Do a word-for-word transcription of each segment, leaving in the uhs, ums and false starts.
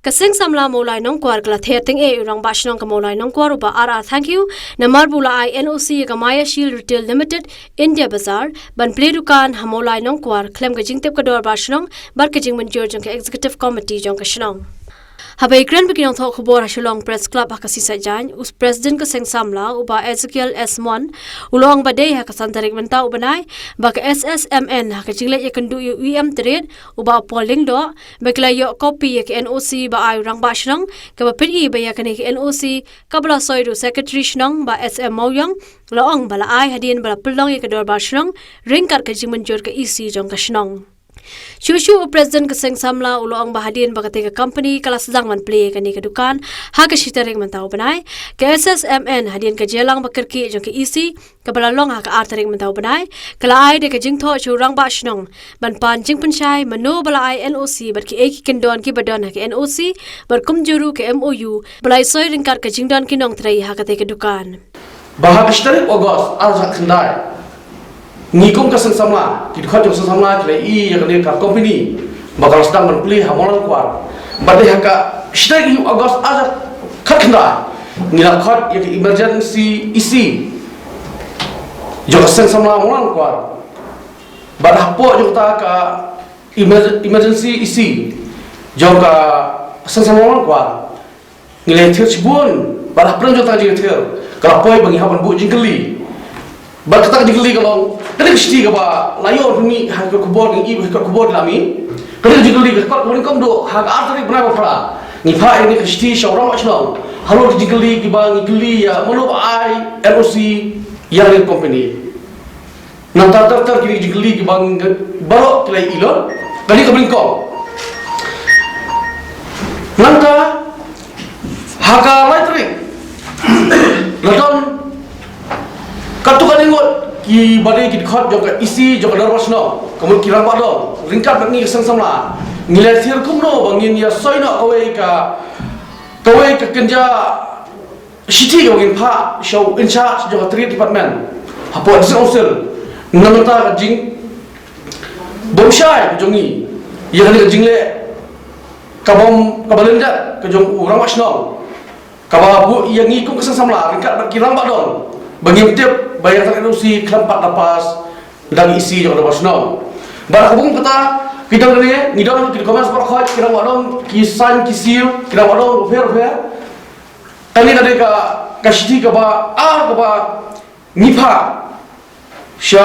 Ka Seng Samla Mawlai Nongkwar ka la ther tyngeh ïa u Rangbah Shnong ka Mawlai Nongkwar u Bah R R Thangkhiew namar ba u la ai N O C ïa ka Maya Shield Retail Limited, India Bazar, ban plie dukan ha Mawlai Nongkwar khlem ka jingtip ka Dorbar Shnong bad ka jingmynjur jong ka Executive Committee jong ka shnong. Haba ïakren bad ki nongthoh khubor ha Shillong Press Club ha ka sngi Saitjaiñ, u President ka Seng Samla u Bah Ezekiel S Mon u la ong ba dei ha ka san tarik mynta u bnai ba ka S S M N ha ka jingleit ïakynduh ïa u E M Tyrwa u Bah Paul Lyngdoh ba ki la ïoh copy ïa ka N O C ba ai u Rangbah Shnong, kaba pyni ba ïa kane ka N O C kaba la soi da u Secretary Shnong Bah S M Mawïong, la ong ba la ai hadien ba la pynlong ïa ka Dorbar Shnong ryngkat ka jingmynjur ka E C jong ka shnong. Shuh shuh u President ka Seng Samla u la ong ba hadien ba katei ka company ka la sdang ban plie ïa kane ka dukan ha ka shi tarik mynta u bnai, ka S S M N hadien ka jingïalang ba kyrkieh jong ka E C kaba la long ha ka ar tarik mynta u bnai, ka la ai da ka jingthoh sha u Rangbah Shnong ban pan jingpynshai mano ba la ai N O C bad kiei ki kyndon kiba don ha ka N O C bad kumjuh ruh ka M O U ba la ïasoi ryngkat ka jingdon ki nongtrei ha katei ka dukan. Ba ha ka shi tarik August ar hajar khyndai, ngi kum ka Seng Samla, ki dkhot jong Seng Samla ki la ïohi ïa kane ka company ba ka la sdang ban plie ha Mawlai Nongkwar. Ba dei ha ka shi tarik August ar hajar khatkhyndai, ngi la khot ïa ka emergency E C jong ka Seng Samla Mawlai Nongkwar. Bad hapoh jong kata ka emer-, emergency E C jong ka Seng Samla Mawlai Nongkwar, ngi la ïathir shibun, bad hapdeng jong kata ka jingïathir ka la poi ba ngi hap ban buh jingkylli. Bad kata ka jingkylli ka long, ka dei ka shithi kaba la ïoh pynmih ha ki kot khubor, ngi ïohi ha ki kot khubor ki la mih. Ka dei ka jingkylli ka kot kaba nyngkong, dei ha ka ar tarik bnai ba phra, ngi phah ïa kane ka shithi sha u Rangbah Shnong halor ka jingkylli kiba ngi kylli ïa mano ba ai N O C ïa kane ka company. Nangta ter ter kine ki jingkylli kiba ngi baroh ki la ïohi. Kane kaba nyngkong. Nangta ha ka lai tarik la don katto katne ngut kiba dei ki dkhot jong ka E C jong ka Dorbar Shnong, ka mut ki Rangbah Dong, ryngkat bad ngi ka Seng Samla, ngi la ïathir kumno ba ngin ïa soi noh kawei ka, kawei ka kynja shithi kaba ngin phah sha u in charge jong ka Trade Department hapoh District Council na ka bynta ka jingbymshai ka jong ngi ïa kane ka jingleh kabym, kaba lyndet ka jong u Rangbah Shnong, kaba buh ïa ngi kum ka Seng Samla ryngkat bad ki Rangbah Dong ba ngim tip ba ïa kata ka N O C khlem pat da pass da ka E C jong ka Dorbar Shnong. Bad ha kaba kum kata, ki don kane, ngi don ki documents baroh khoit, ki Rangbah Dong ki sign ki seal, ki Rangbah Dong bapher bapher. Kane ka dei ka, ka shithi kaba ar kaba ngi phah sha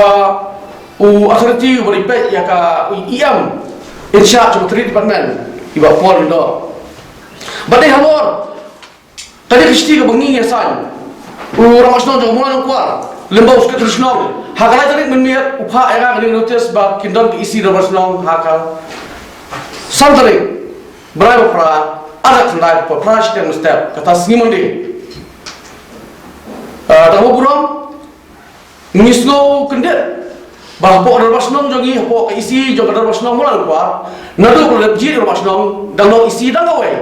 u authority uba dei peit ïa ka, u E M in charge of Trade Department, i Bah Paul Lyngdoh. Bad dei halor kane ka shithi kaba ngi ïa sign, u Rangbah Shnong jong ka Mawlai Nongkwar lyngba u Secretary Shnong, ha ka lai tarik mynmiet u phah ïa nga kane ka notice ba kin don ka E C Rangbah Shnong ha ka san tarik bnai ba phra, ar hajar khyndai, ba phra shiteng mynstep, kata sngi Monday. Ah, da kaba burom, ngi sngew kyndit ba hapoh ka Dorbar Shnong jong ngi, hapoh ka E C jong ka Dorbar Shnong Mawlai Nongkwar, naduh ba la dep jied u Rangbah Shnong, dang long E C dang kawei.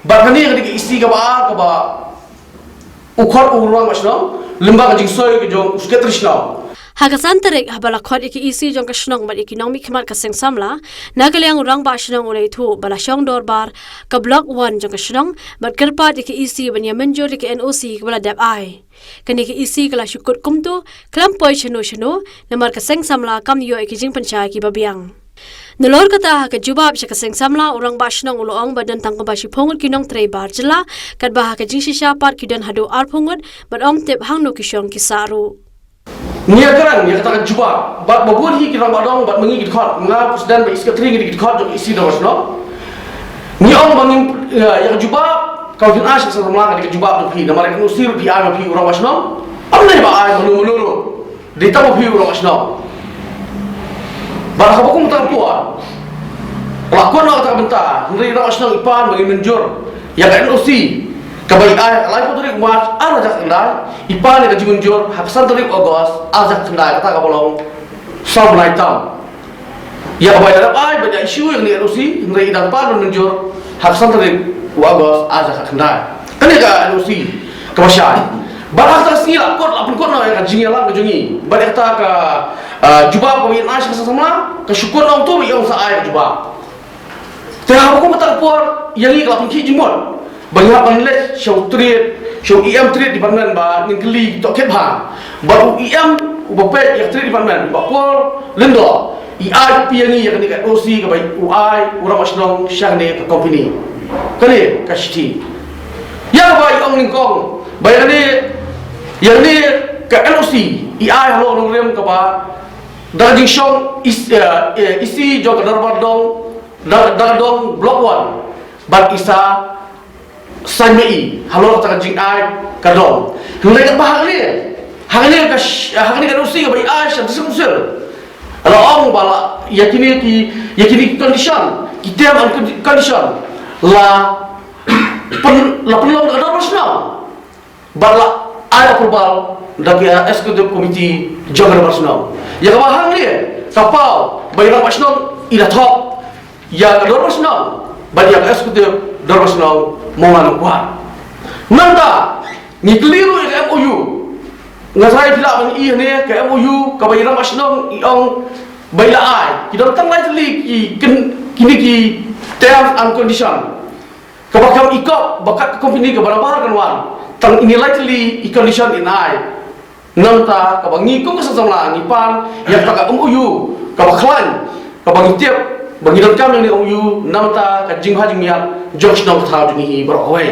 Bad kane ka dei ka E C kaba ar kaba u khot u Rangbah Shnong lyngba ka jingsoi ka jong u Secretary Shnong. Ha ka san tarik, haba la khot ïa ka E C jong ka shnong bad ïa ki nongmihkhmat ka Seng Samla, na ka liang u Rangbah Shnong u la ïathuh ba la shong dorbar ka Block One jong ka shnong bad kyrpad ïa ka E C ban ïa mynjur ïa ka N O C kaba la dep ai. Kane ka E C ka la shu kut kumto, khlem poi shano shano, namar ka Seng Samla kam ïoh ïa ki jingpynshai kiba biang. Nalor kata, ha ka jubab sha ka Seng Samla, u Rangbah Shnong u la ong ba don tang kumba shiphew ngut ki nongtrei bar jylla, katba ha ka jingshisha pat ki don haduh arphew ngut, bad ym tip hangno ki shong ki sah ruh. Ngi ïa kren ïa kata ka jubab bad ba bun hi ki Rangbah Dong bad ma ngi ki dkhot, nga President bad i Secretary ngi dei ki dkhot jong ka E C Dorbar Shnong. Ngi ong ba ngim, ïa, ïa ka jubab kaba phin ai sha ka Seng Samla ka dei ka jubab jong phi, namar ka N O C ruh phi ai ma phi u Rangbah Shnong. Ym dei ba ai mano mano ruh. Dei tang ma phi u Rangbah Shnong. Bad ha kaba kum kata ka por, la kut noh kata ka bynta, hynrei u Rangbah Shnong i pan ba ngin mynjur ïa ka N O C kaba i ai ha ka laiphew tarik March ar hajar khyndai, i pan ïa ka jingmynjur ha ka san tarik August ar hajar khyndai, kata kaba long saw bnai tam. Ïa kaba i la dep ai bad i la issue ïa kane ka N O C, hynrei i dang pan ban mynjur ha ka san tarik u August ar hajar khyndai. Kane ka N O C kaba shai. Bad ha kata ka sngi la kut, la pynkut noh ïa ka jingïalang ka jong ngi. Bad ïa kata ka, ah, jubab kaba i ai sha ka Seng Samla, ka shu kut noh kumto ba i ong sa ai ka jubab. Te haba kum kata ka por ïa ngi ka la pynkhih jingmut ba ngi hap ban leit sha u Trade, sha u E M Trade Department ba ngin kylli tohkit bha. Bad u E M uba peit ïa ka Trade Department, Bah Paul Lyngdoh, i ai ïa ngi ïa kane ka N O C kaba u ai u rangbah shnong sha kane ka company. Kane ka shithi. Ïa kaba i ong nyngkong ba ïa kane, ïa kane ka N O C i ai halor nongrim kaba da ka jingshong EC, eh, EC jong ka dorbar shnong, da, da ka dong Block One. Bad i sa sign ma i halor kata ka jingai ka dong. Hynrei katba hangne, hangne ka sh-, hangne ka N O C kaba i ai sha District Council, la ong ba la, ïa kine ki, ïa kine ki condition, ki term and condi-, condition la pyn-, la pynlong da ka dorbar shnong. Bad la ai approval da ka Executive Committee jong ka dorbar shnong. Ïa kaba hangne ka paw ba i rangbah shnong i la thok ïa ka dorbar shnong bad ïa ka Executive dorbar shnong Mawlai Nongkwar. Nangta ngi kylli ruh ïa ka M O U. Nga tharai phi lah ban i hangne ka M O U kaba i rangbah shnong i ong ba i la ai. Ki don tang lai tylli ki kin-, kine ki terms and condition. Kaba kham i kop ba kat ka company kaba na Bahar kan wan tang ine lai tylli i condition in ai. Nangta kaba ngi kum ka seng samla ngi pan ïa kata ka M O U kaba khlaiñ, kaba ngi tip ba ngi donkam ïa kane ka M O U namar ka jingbha jingmiat jong shnong ka thaw jong ngi baroh kawei.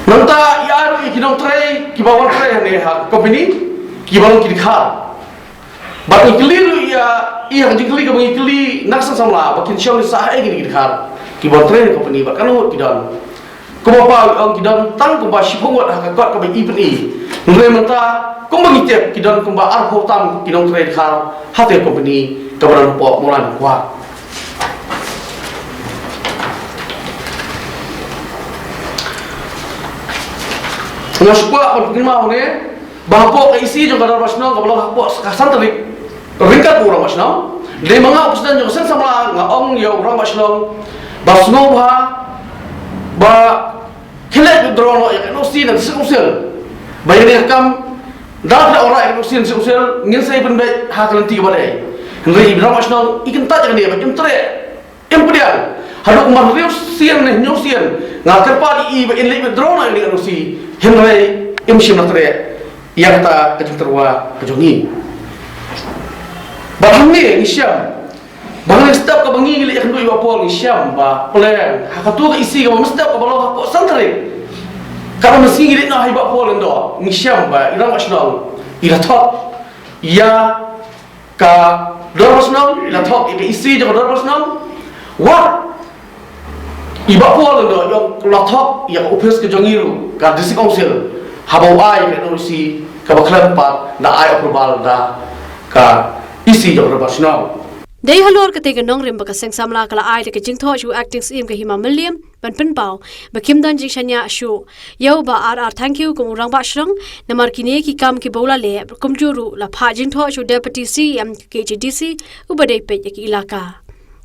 Nangta i ai ruh ïa ki nongtrei kiba wan trei hangne ha company kiba long ki dkhar. Bad ngi kylli ruh ïa, ïa ka jingkylli kaba ngi kylli na ka seng samla ba kin shong sa ha ei kine ki dkhar kiba trei ha company bad katno ngut ki don. Kumba paw i ong ki don tang kumba shiphew ngut ha ka kot kaba i pyni. Hynrei mynta kumba ngi tip ki don kumba arphew tam ki nongtrei dkhar ha ka company kaba don hapoh Mawlai Nongkwar. Nga shu kwah ban pynkynmaw ne ba hapoh ka EC jong ka dorbar shnong kaba long hapoh ka san tarik ryngkat u rangbah shnong. Dei ma nga u president jong ka seng samla nga ong ïa u rangbah shnong ba sngewbha ba khie leit withdraw noh ïa ka N O C na District Council. Ba ïa kane ka kam da ka ora ïa ka N O C na District Council ngin sa ïa pynbeit ha ka lynti kaba dei. Hynrei i rangbah shnong i kyntait ïa kane ba im treh. Im pdiang haduh kumba hynriew sien ne hynñiew sien nga kyrpad ïa i ba in leit withdraw noh ïa ka N O C, hynrei im shym la treh ïa kata ka jingtyrwa ka jong ngi. Bad hangne ngi shem ba hangne step kaba ngi ngi leit ïakynduh ïa i Bah Paul ngi shem ba pleng ha kato ka EC kaba mynstep kaba long hapoh san tarik. Kaba mynsngi ngi leit noh ha i Bah Paul Lyngdoh ngi shem ba i rangbah shnong i la thok ïa ka dorbar shnong, i la thok ïa ka EC jong ka dorbar shnong. Wat i Bah Paul Lyngdoh i ong la thok ïa ka ophis ka jong ngi ruh ka District Council haba u ai ïa ka N O C kaba khlem pat da ai approval da ka EC jong ka dorbar shnong. Dei halor katei ka nongrim ba ka seng samla ka la ai da ka jingthoh sha u Acting Syiem ka Hima Mylliem ban pynpaw ba kim don jingshaniah shuh ïa u Bah R R Thangkhiew kum u rangbah shnong namar kine ki kam kiba u la leh, kumjuh ruh la phah jingthoh sha u Deputy CEM ka KHADC uba dei peit ïa ka elaka.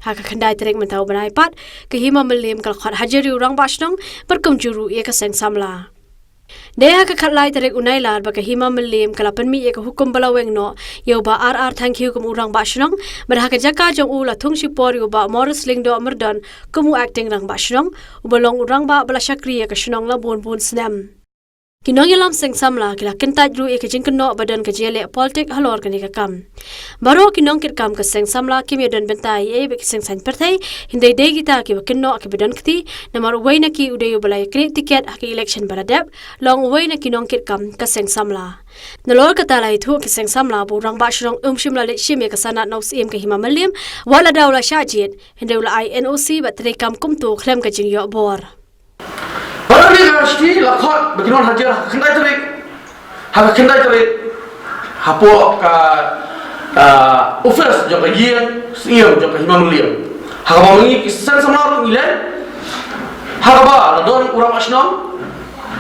Ha ka khyndai tarik mynta u bnai pat ka Hima Mylliem ka la khot hajar ïa u rangbah shnong bad kumjuh ruh ïa ka seng samla. Dei ha ka khatlai tarik u Nailar ba ka Hima Mylliem ka la pynmih ïa ka hukum ba la weng noh ïa u Bah R R Thangkhiew kum u rangbah shnong, bad ha ka jaka jong u la thung shipor ïa u Bah Morris Lyngdoh Myrdon kum u Acting Rangbah Shnong, uba long u rangbah ba la shakri ïa ka shnong la bun bun snem. Ki nongïalam seng samla ki la kyntait ruh ïa ka jingkynnoh ba don ka jingïaleh politik halor kane ka kam. Baroh ki nongkitkam ka seng samla kim ïadon bynta ei ei bad ki seng saiñ pyrthei, hynrei dei kita kiba kynnoh kiba don kti, namar uwei na ki u dei uba la ïaknieh tiket ha ka election ba la dep, long uwei na ki nongkitkam ka seng samla. Nalor kata la ïathuh ki seng samla ba u rangbah shnong um shym la leit shim ïa ka sanad na u Syiem ka Hima Mylliem, wat lada u la shah jied, hynrei u la ai N O C bad treikam kumto khlem ka jingïoh bor. Bad hangne ka shithi la khot ba kin wan hajar ha ka khyndai tarik, ha ka khyndai tarik hapoh ka, ah, office jong ka ïing Syiem jong ka Hima Mylliem. Ha kaba ma ngi ki seng samla ruh ngi leit. Ha kaba la don u rangbah shnong,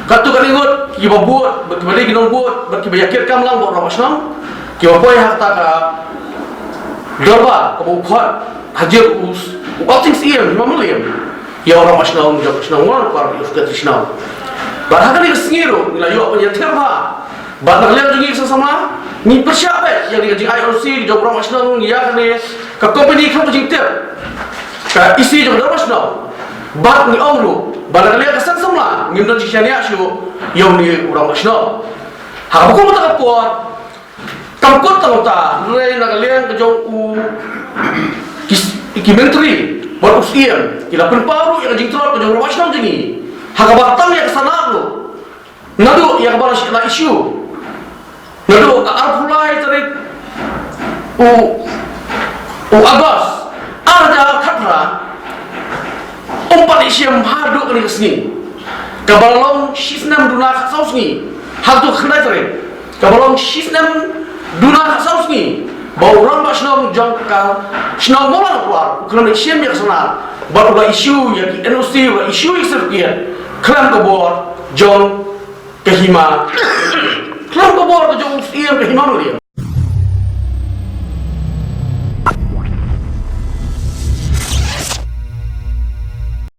katto katne ngut kiba bud bad kiba dei ki nongbud bad kiba ïakitkam lang bad u rangbah shnong, kiba poi ha kata ka dorbar kaba u khot hajar u, u Acting Syiem Hima Mylliem ïa u rangbah shnong jong ka shnong Mawlai Nongkwar, ïa u Secretary shnong. Bad ha kane ka sngi ruh ngi la ïoh ban ïathir bha bad na ka liang jong ngi ki seng samla, Ngi pyrshah beit ïa ka jing-I R C jong u rangbah shnong ïa kane ka company khlem ka jingtip ka E C jong u rangbah shnong. Bad ngi ong ruh ba na ka liang ka seng samla ngim don jingshaniah shuh ïa une u rangbah shnong. Ha kaba kum kata ka por, kam kut tang ta, hynrei na ka liang ka jong u ki, ki myntri bad u Syiem ki la pynpaw ruh ïa ka jingtlot ka jong u rangbah shnong jong ngi. Ha kaba tang ïa ka sanad ruh, naduh ïa kaba la issue naduh ka arphew lai tarik u, u August ar hajar khatphra, um pat ïashem haduh kane ka sngi. Kaba long shisnem duna khatsaw sngi, haduh khyndai tarik, kaba long shisnem duna khatsaw sngi ba u rangbah shnong jong ka shnong Mawlai Nongkhlaw u khlem ïashem ïa ka sanad bad u la issue ïa ki N O C, u la issue ïa ki certificate khlem ka bor jong ka hima, khlem ka bor ka jong u Syiem ka hima Mylliem.